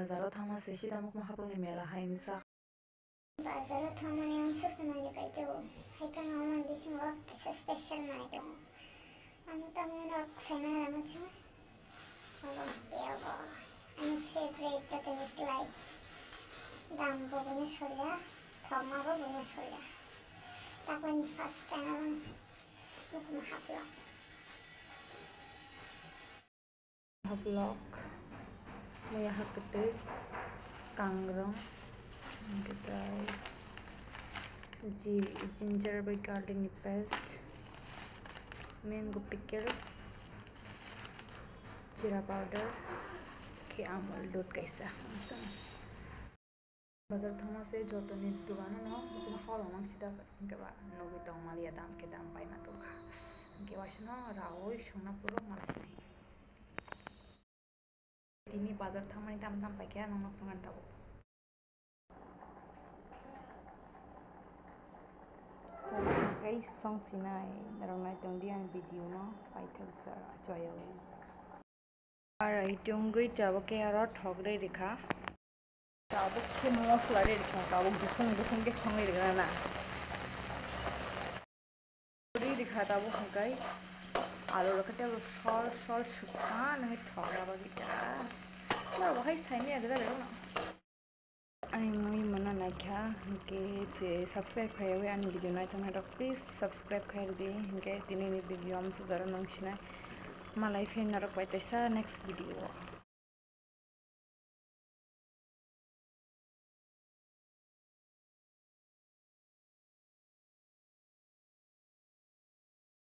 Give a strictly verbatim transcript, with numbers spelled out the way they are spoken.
Bazaro thangma se sida mukma haplokni mela hai wngsa. Bazaro thangmani wngsa se manwi paijago. Hai tongma omo bisingo kaisa special manwi tongo. Ang tongmani rok saimano rama chwng. Obo bego ani favorite jotoni slai. Dam bo buino solia, thokma bo buino solia. Takoni first time ang mukma haplok. Haplok, muya hakwtwi, kangrong, hwnkhe tei ji-, ginger bai garlic ni paste, mango pickle, jeera powder, khe amul dud kaisa. Bazar thangma se jotoni dogano no bukhuma hor rok mang sida hwnkhe ba nugwi tong maliya dam khe dam paima tongkha. Hwnkhe waisano raui songna phuru malai sinai. Tini bazar thangmani tam tam paikha nokno phungan tabuk. Tei song sinai norok nai tongdi ang video no paithak joya o. Arai tongwi tabuk khe aro thok rwi rikha. Tabuk khe mosla rwi rikha, tabuk bwswng bwswng khe songwi rikha na. Rwi rikha tabuk hwnkhe alu rok khe tei sol sol swkha nangwi thokna bagwi ta. Norok bo hai saimanya gwdalai rokno. Ani mui mano naikha hwnkhe je subscribe khaiyawi ani video naithoknai rok please subscribe khairwdi hwnkhe tinini video amsukjaro nung sinai malai phiya norok bai teisa next video o.